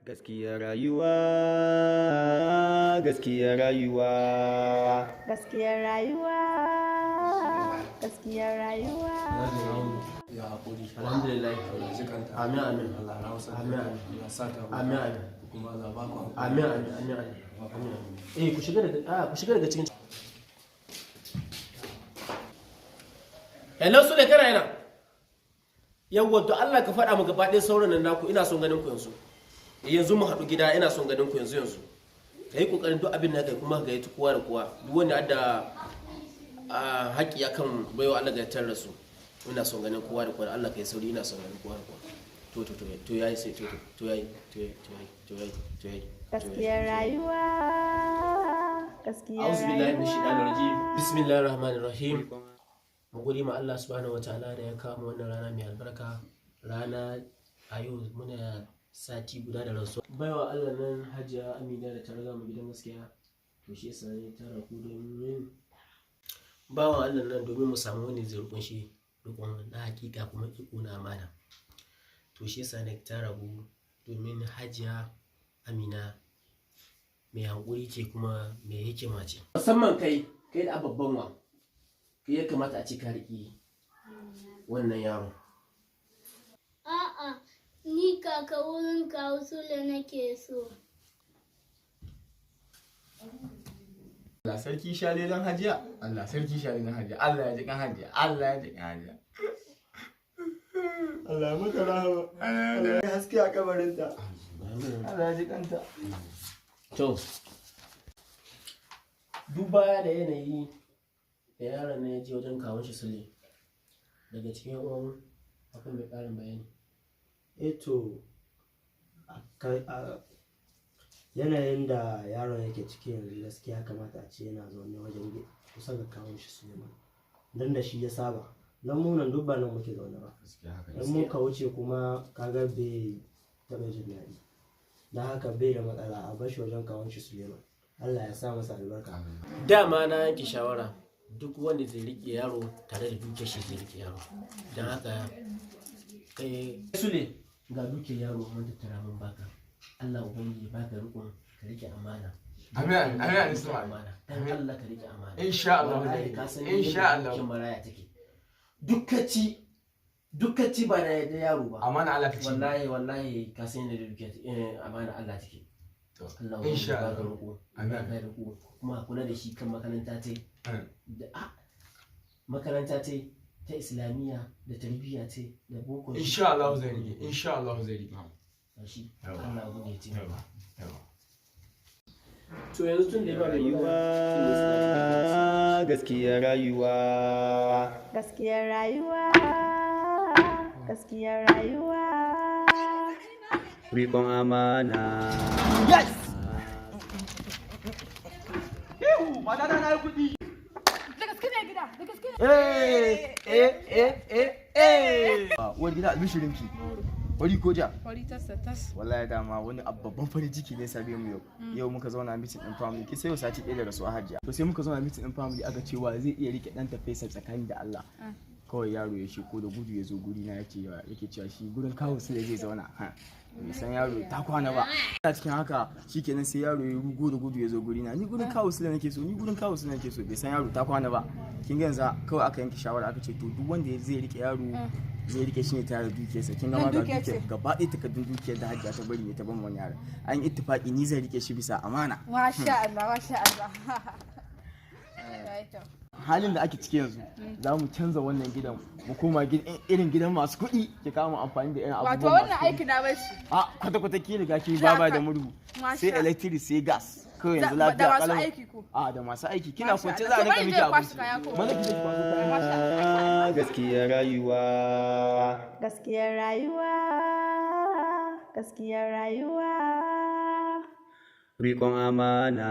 Gaskiyar rayuwa, gaskiyar rayuwa. Gaskiyar rayuwa, gaskiyar rayuwa. Ya haƙuri. Alhamdulillah. Allah ji kanta. Amin, amin. Allah ya hausa. Amin, amin. Allah sa ta huta. Amin, amin. Kuma Allah ba ku haƙuri. Amin, amin, amin, amin, amin. Eh, ku shiga daga cikin. Hello, Sule, kana yana? Yawwa, to Allah ka faɗa mu gaba ɗaya sauran nan naku, ina son ganin ku yanzu. Yanzu mu haɗu gida, ina son ganin ku yanzu yanzu. Ka yi ƙoƙarin duk abin da kai kuma ka gayyaci kowa da kowa. Duk wanda adda haƙƙi akan baiwa Allah gayyatar da su. Ina son ganin kowa da kowa, Allah ka yi sauri, ina son ganin kowa da kowa. To, to, to, to, yayi sai, to, to, to, yayi, to, yayi, to, yayi, to, yayi, to, yayi. Gaskiyar rayuwa, gaskiyar A'udhu billahi minash shaitanir rajim. rayuwa. Bismillahir rahmanir rahim. Mu gode ma Allah subhanahu wataala da ya kawo mu wannan rana mai albarka. Rana a yau muna sati guda da rasuwa baiwa Allah nan Hajiya Amina da ta riga mu gidan gaskiya. To shi yasa ne tara ku domin bawan Allah nan, domin mu samu wani zai rukun shi rukun na hakika kuma iko na amana. To shi yasa ne tara ku domin Hajiya Amina mai hankuri ce kuma mai hikima ce. Musamman kai, kai da babban wa, kai ya kamata a ce ka riƙi wannan yaro. A'a, ni kaka, wurin kawu Sule nake so. Allah sarki shalelan hajiya, Allah sarki shalelan hajiya, Allah ya ji kan hajiya, Allah ya ji kan hajiya. Allah ya maka rahama. Allah ya haske a kabarinta. Allah ya ji kanta. To, duba da yanayi da yaron na ya je wajen kawun shi Sule, daga cikin uwan akwai mai ƙarin bayani? Eh to, a yanayin da yaron yake ciki yanzu, gaskiya kamata a ce yana zaune wajen kusa ga kawun shi Suleiman, don da shi ya saba, don mu nan duk ba nan muke zaune ba. Gaskiya haka. In muka wuce kuma kaga bai taɓa jin daɗi. Don haka bai da matsala a bashi wajen kawun shi Suleiman. Allah ya sa masa albarka. Dama na yanke shawara, duk wanda zai riƙe yaro tare da dukiyar shi zai riƙe yaro. Don haka kai Sule, ga dukiyar yaro mun tattara mun baka. Allah ubangiji ya baka riƙon ka riƙe amana. Amin, amin, amin, Ka riƙe amin. amana, dan Allah ka riƙe amana. Insha Allah. Wallahi ka san Insha yadda Allah. dukiyar maraya take. Dukkaci ba da yaro ba. Amana Allah ka ci. Wallahi, wallahi, ka san yadda dukiyar amana Allah take. To, Allah insha ubangiji ya baka Allah. riƙo. Amin. Baka riƙo kuma a kula da shi kan makaranta ta Amin. da makaranta ta ta islamiyya da tarbiyya ce da boko shi. Insha Allah zai rike, insha Allah zai rike. Shi Yawa. Allah ubangiji ya taimaka. Yawa, yawa. To yanzu tun da ya ba mai Rayuwa, gaskiyar rayuwa. Gaskiyar rayuwa, gaskiyar rayuwa. Riƙon amana. Yes! Ihu, matata na yi kuɗi. Da gaske ne gida, da gaske ne. Eh, eh, eh, eh, eh. Uwar gida, albishirinki. Wari ko ja? Wari tas da tas. Wallahi dama wani abu babban farin ciki ne same mu yau. Yau muka zauna meeting din family, ki sai yau sati 1 da rasuwa hajiya. To sai muka zauna meeting din family, aka ce wa zai iya rike dan Faisal tsakani da Allah. Kawai yaro ya shiko da gudu ya zo guri na, yake cewa shi gurin kawo sai zai zauna. Ha. Bai san yaro ta kwana ba. Ina cikin haka shikenan, sai yaro ya rugo da gudu ya zo guri na, "Ni gurin kawo Sule nake so, ni gurin kawo Sule nake so." Bai san yaro ta kwana ba. Kin ga yanzu kawai aka yanke shawara, aka ce to duk wanda zai rike yaro zai rike shi ne tare da dukiyarsa. Kin ga ma ga Dukiyar ce. dukiyar gaba ɗaya, takardun dukiyar da hajiya ta bari ne ta ban wani yaron. An yi ittifaki ni zai rike shi bisa amana. Masha Allah, masha Allah. Ya yi kyau. Halin da ake ciki yanzu, za mu canza wannan gidan mu koma irin gidan masu kuɗi, ki kama amfani da irin Wato abubuwan wannan masu kuɗi. aiki na bar shi. A kwata kwata ki riga ki baba da murhu, sai electric, sai gas, kawai yanzu Da lafiya masu kalau. aiki ko? A, da masu aiki. Kina Masha kwance Allah. za a To rinka bari miki je kwashi abinci. kaya ko? Maza ki je ki kwaso kaya. Gaskiyar rayuwa. Gaskiyar rayuwa, gaskiyar rayuwa. Riƙon amana.